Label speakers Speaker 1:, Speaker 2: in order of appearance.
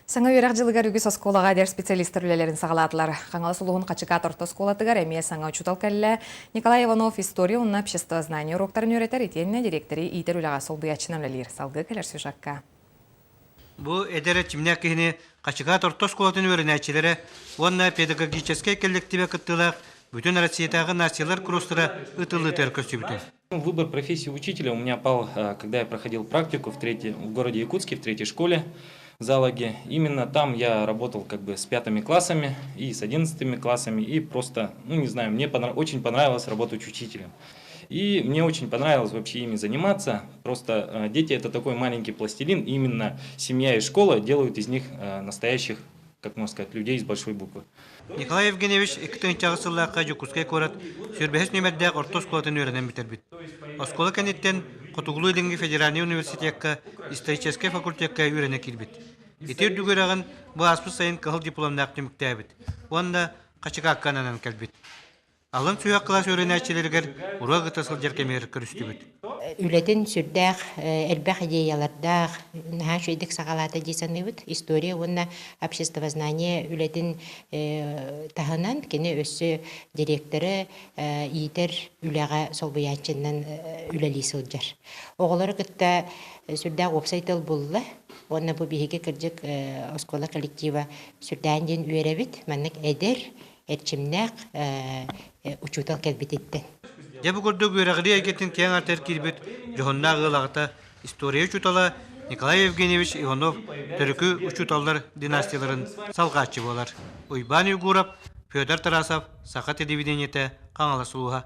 Speaker 1: Саҥа үөрэх дьылыгар үгүс оскуолаҕа эдэр специалистар үлэлэрин саҕалаатылар. Хаҥалас улууһун Хачыкаат орто оскуолатыгар эмиэ саҥа учуутал кэллэ. Николай Иванов история уонна обществознание уруоктарын үөрэтэр итиэннэ дириэктэри иитэр үлэҕэ солбуйааччынан үлэлиир. Салгыы кэлэр сюжекка.
Speaker 2: Бу эдэр эрчимнээх киһини Хачыкаат орто оскуолатын үөрэнээччилэрэ уонна педагогическай кэллэктиибэ кыттыылаах Бүтүн Россиятааҕы нациялар кросстара ыытыллыытыгар көрсүбүтүм.
Speaker 3: Выбор профессии учителя у меня пал, когда я проходил практику в городе Якутске, в третьей школе в Залаге. Именно там я работал как бы с пятыми классами и с 11-ыми классами. И просто, ну не знаю, мне очень понравилось работать учителем. И мне очень понравилось вообще ими заниматься. Просто дети это такой маленький пластилин. Именно семья и школа делают из них настоящих, как можно сказать, людей с большой буквы.
Speaker 2: Николай Евгеньевич 2000 сыллаахха Дьокуускай куорат сүүрбэһис нүөмэрдээх орто оскуолатын үөрэнэн бүтэрбит. Оскуола кэнниттэн Хотугулуу-Илиҥҥи федеральнай университекка историческай факультекка үөрэнэ киирбит. Ити үрдүк үөрэҕин бу ааспыт сайын кыһыл дипломнаах түмүктээбит уонна Хачыкаакка ананан кэлбит. Алын сүһүөх кылаас үөрэнээччилэригэр уруок ыыта сылдьар кэмигэр көрүстүбүт.
Speaker 4: Үлэтин сүрдээх элбэх идеялардаах, наһаа үчүгэйдик саҕалаата дии саныыбыт. История уонна обществознание үлэтин таһынан кини өссө директоры иитэр үлэҕэ солбуйааччынан үлэлии сылдьар. Оҕолору кытта сүрдээх уопсай тыл булла уонна бу биһиги кырдьык оскуола коллектива сүрдээн диэн үөрэбит. Маннык эдэр, эрчимнээх учуутал кэлбититтэн.
Speaker 2: Дьэ бу курдук үөрэҕирии эйгэтин киэҥ артыгар киирбит дьоһуннаах ыал аҕата, история учуутала Николай Евгеньевич Иванов төрүкү учууталлар династияларын салҕааччы буолар. Уйбаан Егоров, Федор Тарасов, Саха телевидениетэ, Хаҥалас улууһа.